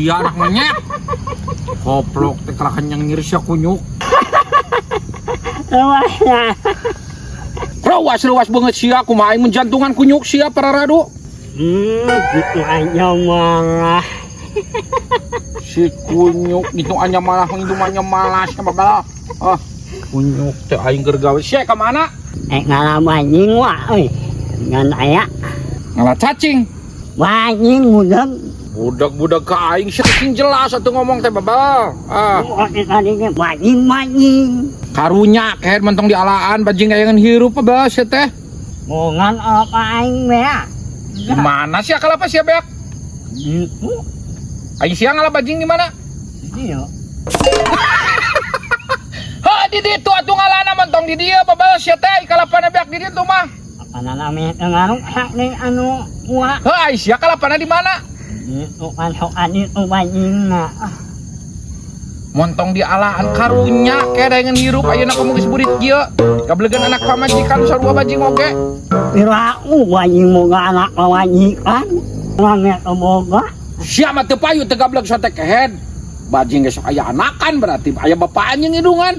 Sia anak monyet. Koplok teh kelakan nyengir sia kunyuk. Luasnya. Ruas-ruas banget sia kumaha aing mun jantungan kunyuk sia pararadu. Gitu aja malah. Si kunyuk gitu aja malah itu mah malas babal. Ah, kunyuk teh aing keur gawe sia ka mana? Ngalah bajing wah euy. Ngan aya Ngalah cacing. bajing budak. Budak-budak ka aing sia sing jelas atuh ngomong teh babal. Ah, Oh, tadi ge bajing bajing. karunya kehed mentong dialaan bajing ayangan hirup babal sia teh. Bongan apa aing bea. Di mana sih akal apa sia beak? Gitu. Aing sia ngalah bajing di mana? Iya. Heuh di ditu atuh ngalana mentong di dieu babal sia teh kalapana beak di ditu mah. Apa namanya ngaruh hak nih anu kuat. Heuh aing sia kalapana di mana? Itu kan soal itu bajing mah. Montong di alaan karunya kehed ayangan hirup ayeuna kamu geus burit kieu. Gablegan anak pamajikan sarua bajing oge. Piraku bajing boga anak pamajikan. Langit boga. Sia mah teu payu teu gableg sote kehed. Bajing ge sok aya anakan berarti aya bapaan jeung hidungan.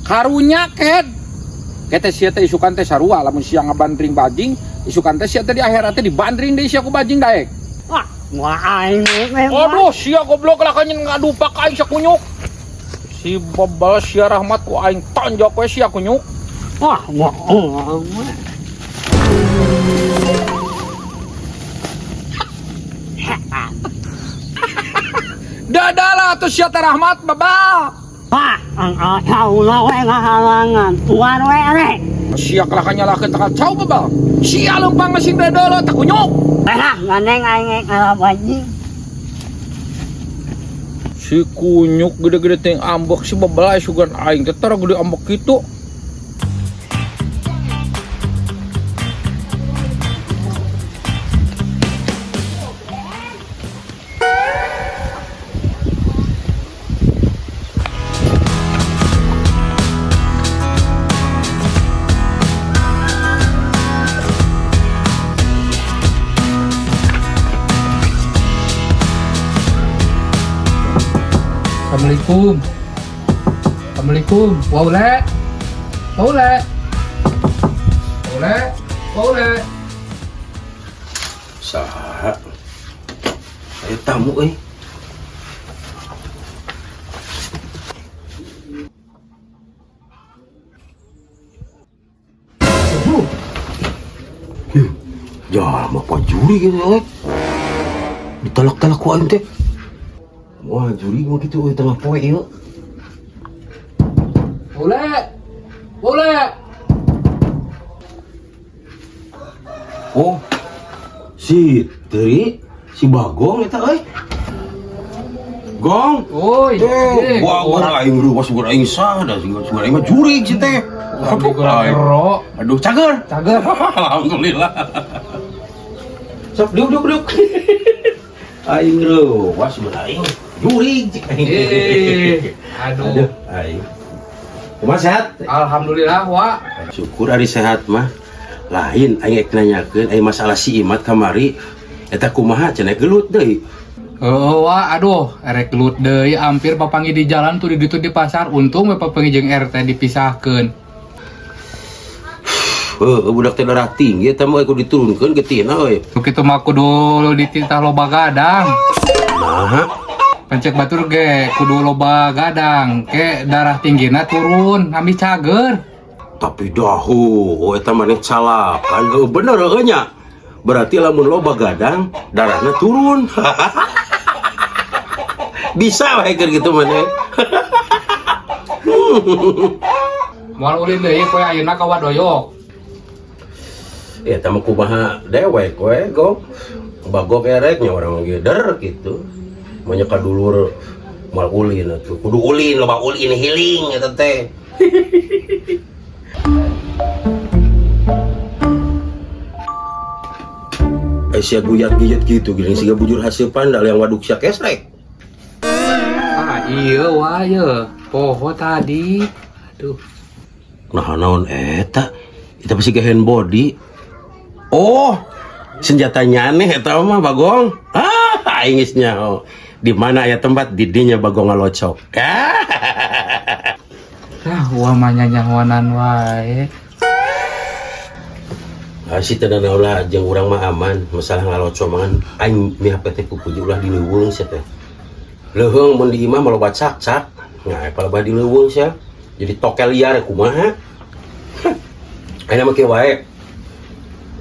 Karunya kehed. Kete sia teh isukan teh sarua lamun sia ngabandring bajing, isukan teh sia teh di akhirat teh dibandring deui sia ku bajing daek. Wah, wah aing teh. Aduh, sia goblok lah kanyen ngadupak aing sakunyuk. Si bebal sia rahmat ku aing tonjok we sia kunyuk. Wah, wah. Dadalah atuh sia teh rahmat bebal. Wah, ang asal we ngahalangan. Tuan we rek. Sia kalah nyalahkeun tak kacau bebal. Sia leumpang masing dadala tak kunyuk. Lah, gandeng aing ngalah bajing. Si kunyuk gede-gede ting ambek si bebal sugan aing teh tara gede ambek kitu. Assalamualaikum. Assalamualaikum. Waule. Waule. Waule. Waule. Saha? Aya tamu euy. Huh, jalma pajuri gitu euy. Ditalak-talak ku aing teh. Wah, juri mah kitu euy tengah poe ieu. Waule. Waule. Oh. Si Teri, si Bagong eta euy. Gong. Oi. Teh, wah gua aing ruas gua aing sah da sing gua aing mah jurig si teh. Aduh, gero. Aduh, cager. Cager. Alhamdulillah. Sok duduk duduk duduk. Aing ruas gua aing jurig cik aing. Aduh. Aduh, aing. Kumaha sehat? Alhamdulillah, wa. Syukur ari sehat mah. Lain aing ek nanyakeun aing masalah si Imat kamari eta kumaha cenah gelut deui. Heeh, wa, aduh, erek gelut deui hampir papanggih di jalan tuh di ditu di pasar untung we papanggih jeung RT dipisahkeun. Heuh, budak teh darah tinggi eta mah kudu diturunkeun getihna euy. Nu kitu mah kudu dititah loba gadang. Naha? Pencek batur ge kudu loba gadang, ke darah tinggina turun, ambil cager. Tapi dahu, eta maneh calakan heuh bener heuh nya. Berarti lamun loba gadang, darahna turun. Bisa wae keur kitu maneh. Moal ulin deui poe ayeuna ka Wadoyok. Eta mah kumaha dewek we, gong. Bagok erek nya urang ge der kitu. Manya ka dulur moal ulin atuh. Kudu ulin, loba ulin healing eta teh. Sia guyat-guyat gitu, gini siga bujur hasil pandal yang waduk sia kesrek. Ah iya wah iya, poho tadi. Aduh. Nah naon eta? Eta pasti ke hand body. Oh, senjatanya aneh eta mah Bagong. Ah, aing geus nyaho. Di mana aya tempat di dinya Bagong ngalocok. Ah, uah mah nyanyahoanan wae. Ah, si teu ulah jeung urang mah aman, masalah ngalocok mah kan aing mihap teh pupuji ulah di leuweung sia teh. Leuheung mun di imah mah loba cak-cak. Nah, palebah di leuweung sia. Jadi tokel liar kumaha? Ayeuna mah kieu wae.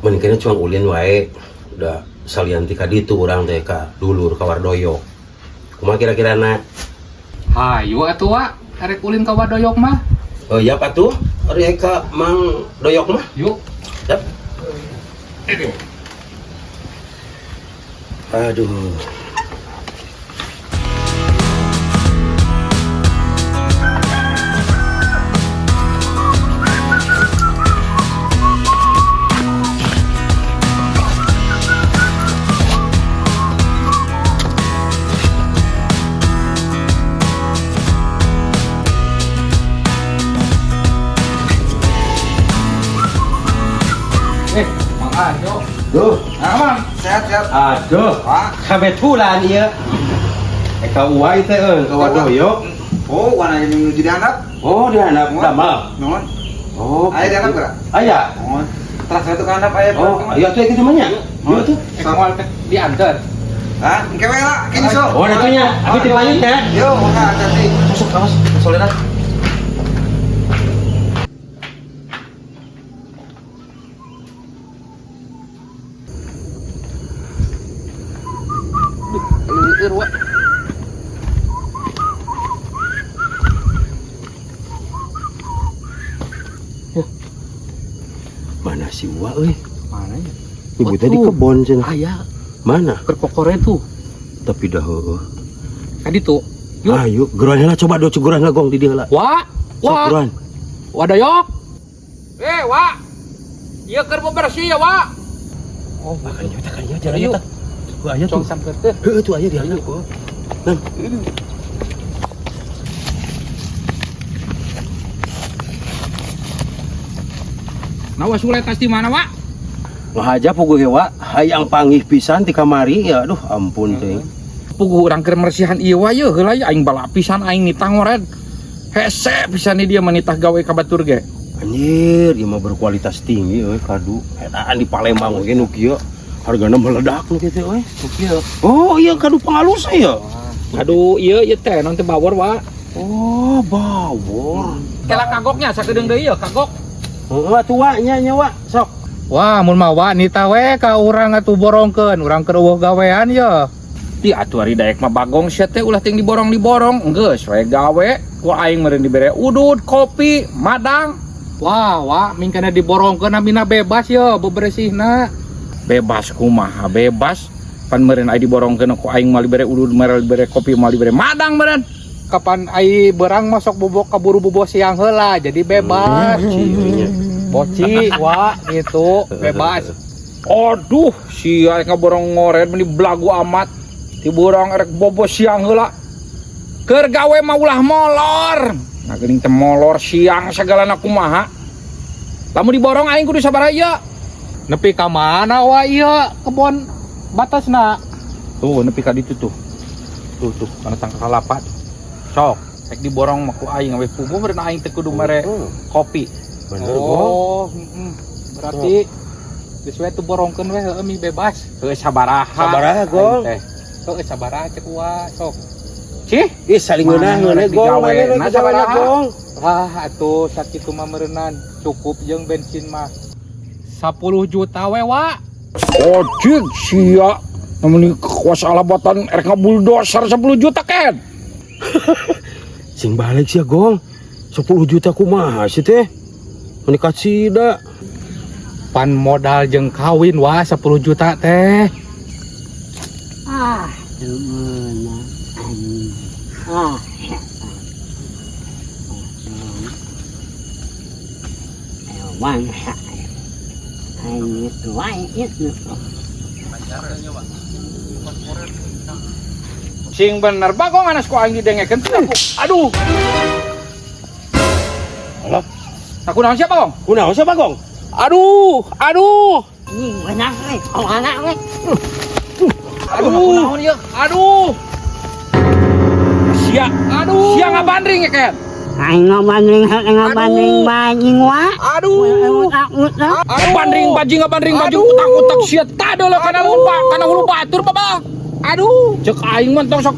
Mun kena cuang ulin wae. Udah salian ti ka ditu urang teh ka dulur ka Wardoyok. Kumaha kira-kirana? Hayu atuh wa, arek ulin ka Wadoyok mah. Oh, yap atuh. Ari ka Mang Doyok mah. Yuk. Yap. Aduh. Eh, Mang Ajo. Duh. Nah, Mang, sehat sehat. Aduh. Pak. Kabetulan ieu. Eka uai teh euy ka Wadoyok. Oh, warna yang menuju dihandap. Oh, dihandap damel. Nuhun. Oh. Aya dihandap geura? Aya. Nuhun. Teras satu ka handap aya. Oh, aya tuh kitu mah nya. Ieu tuh. Eh, moal teh diantar. Hah? Engke we lah, engke nyusul. Oh, da nya. Abi teh payun nya. Yo, mangga hati. Masuk kaos, solera. Leueur wa. Mana si Uwa euy? Mana ya? Ibu teh di kebon cenah. Aya Mana? keur kokore tuh. Tapi dah heueuh. Ka ditu. Yuk. Ayo, geruan heula coba do geruan heula gong di dieu heula. Wa, Sok wa. geruan. Wadoyok. Eh, wa. Ieu keur bebersih ya, wa. Oh, makan nya tah kanya jalan nya tah. Tuh aya Cong tuh. sampeurkeun. Heueuh tuh aya di handap heueuh. Nan. Nah, wa sule tas di mana, wa? Ngahaja puguh ge wa, hayang panggih pisan ti kamari ya aduh ampun teh. Puguh urang keur mersihan ieu wa ye heula ye aing balapisan aing nitah ngored. Hese pisan dia menitah gawe ka batur ge. Anjir, ieu mah berkualitas tinggi euy kadu. Etaan di Palembang oge nu kieu. Hargana meledak nu kieu teh euy. Nu kieu. Oh, iya kadu pangalus ya. Aduh, ieu ieu teh non teh bawor, wa. Oh, bawor. Kela kagoknya sakedeung deui ye kagok. Heeh atuh wa nya nya wa, sok. Wah, mun mah wa nita we ka urang atuh borongkeun, urang keur eueuh gawean ye. Di atuh ari daek mah bagong sia teh ulah ting diborong-diborong, geus we gawe ku aing meureun dibere udud, kopi, madang. Wah, wa mingkana diborongkeun amina bebas ye beberesihna. Bebas kumaha bebas. Pan meureun ai diborongkeun ku aing mah dibere udud, meureun dibere kopi, mah dibere madang meureun. Kapan ai berang masuk bobok kaburu bobo siang heula jadi bebas. Cieunya. Boci, wa gitu, bebas. Aduh, sia ngaborong ngored meni belagu amat. Tiburang erek bobo siang heula. Keur gawe mah ulah molor. Nah geuning teh molor siang sagalana kumaha. Lamun diborong aing kudu sabaraha ieu. Nepi ka mana wa ieu kebon batasna? Tuh nepi ka ditu tuh. Tuh tuh kana tangka kalapa. Sok, rek diborong mah ku aing we puguh meureun aing teh kudu mere kopi. Bener gong. Oh, berarti geus we tuh borongkeun we heueuh mih bebas. Heueuh sabaraha. Sabaraha, Gong? Aing teh. Heueuh sabaraha cek wa sok. Cih, Ih saling ngeunah Mana ngeunah rek gong, digawe? mana rek Nah, digawe sabaraha? gong. Wah, atuh sakitu mah meureunnan cukup jeung bensin mah. 10 juta we wa. Ojek sia. Namun kuasa alabatan erek ngabuldoser 10 juta ken. Sing balik sia gong. 10 juta kumaha sih teh? Meni kacida. Pan modal jeung kawin wa 10 juta teh. Ah, temenan. Ah. Wan. Ayo, wan itu. Sing bener bagong anas ku aing didengekeun teh aku. Aduh. Alah, Aku naon siapa, Gong? kunaon sia Bagong? Aduh, aduh. Ini benar, oh anak, Aduh, naon ieu? Aduh. Sia. Aduh. Sia ngabandring ya, Ken. Aing ngabandring ngabandring Aduh. bajing wa. Aduh. Utak-utak. Ngabandring bajing, ngabandring bajing utak-utak sia tadeuleuk kana lupa, kana hulu batur baba. Aduh, cek aing mah tong sok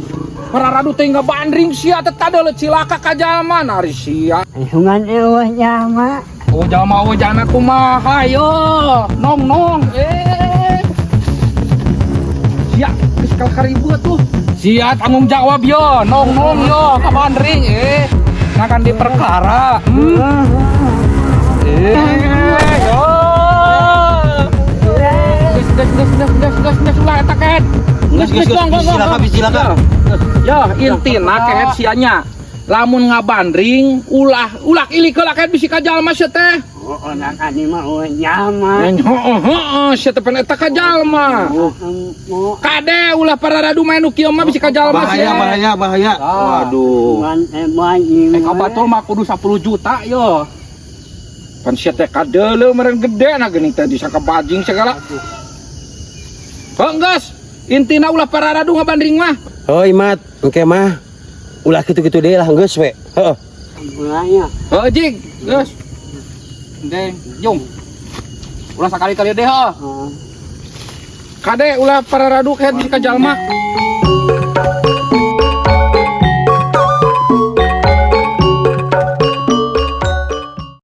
pararadu teh ngabandring sia teh tadeuleuk cilaka ka jalma ari sia. Sungan eueuh jalma. Oh jalma, oh jalma kumaha yo. Nong nong eh. Sia geus kalkaribu tuh. Sia tanggung jawab yo, nong nong yo kabandring eh. Nah kan di perkara. Eh, yo. Geus geus geus geus geus geus geus ulah eta kehed. Geus geus gong gong gong. Cilaka, cilaka. Ya, intina kehed sianya. Lamun ngabandring ulah ulah ilik heula kehed bisi ka jalma sia teh. Oh, nak ani mah eueuh jalma. Heeh heeh sia teh pan eta ka jalma. Oh, Kade ulah pararadu main nu kieu mah bisi ka jalma Bahaya, sia. bahaya, bahaya. Ah. Waduh. sungan teh bajing. Eh, ka batur mah kudu 10 juta yo. Pan sia teh kadeuleu meureun gede na geuning teh disangka bajing segala. Heuh geus, intina ulah pararadu ngabandring mah. Heuy mat, engke mah ulah kitu-kitu deui lah geus we. Heeh. Mulanya. Heuh jing, geus. Deng, jung. Ulah sakali-kali deh, heuh. Oh. Kade ulah pararadu kehed bisi ka jalma.